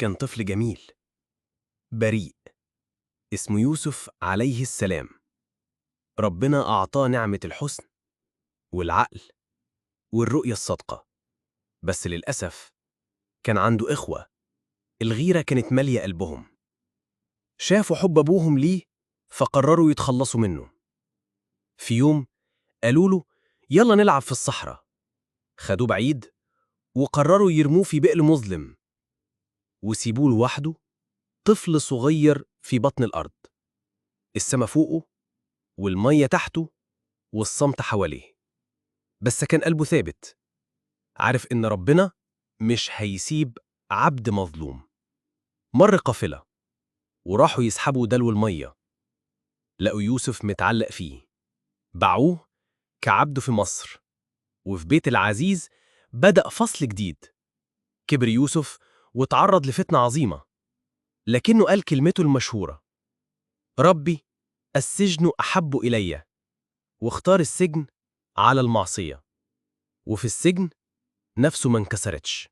كان طفل جميل بريء اسمه يوسف عليه السلام. ربنا أعطاه نعمة الحسن والعقل والرؤية الصادقة، بس للأسف كان عنده إخوة الغيرة كانت مالية قلبهم. شافوا حب أبوهم ليه فقرروا يتخلصوا منه. في يوم قالوا له يلا نلعب في الصحراء. خدوه بعيد وقرروا يرموه في بئر مظلم وسيبوه لوحده، طفل صغير في بطن الأرض، السما فوقه والمية تحته والصمت حواليه. بس كان قلبه ثابت، عارف إن ربنا مش هيسيب عبد مظلوم. مر قافلة وراحوا يسحبوا دلو المية، لقوا يوسف متعلق فيه، باعوه كعبد في مصر. وفي بيت العزيز بدأ فصل جديد. كبر يوسف وتعرض لفتنة عظيمة، لكنه قال كلمته المشهورة: ربي السجن أحب إلي، واختار السجن على المعصية. وفي السجن نفسه ما انكسرتش،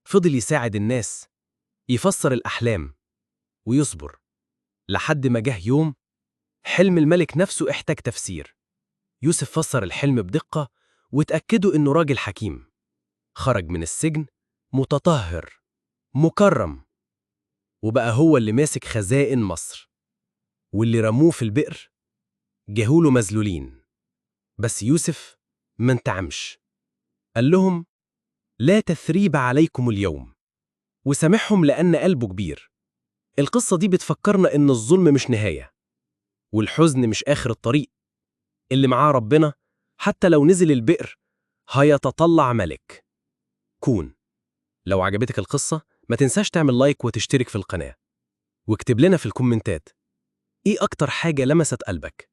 فضل يساعد الناس، يفسر الأحلام ويصبر، لحد ما جه يوم حلم الملك نفسه احتاج تفسير. يوسف فسر الحلم بدقة وتأكدوا إنه راجل حكيم. خرج من السجن متطهر مكرم، وبقى هو اللي ماسك خزائن مصر. واللي رموه في البئر جاهوله مذلولين، بس يوسف ما انتعمش، قال لهم لا تثريب عليكم اليوم، وسامحهم لأن قلبه كبير. القصة دي بتفكرنا إن الظلم مش نهاية، والحزن مش آخر الطريق. اللي معاه ربنا حتى لو نزل البئر هيتطلع ملك. كون لو عجبتك القصة ما تنساش تعمل like وتشترك في القناة، واكتب لنا في الكومنتات إيه أكتر حاجة لمست قلبك.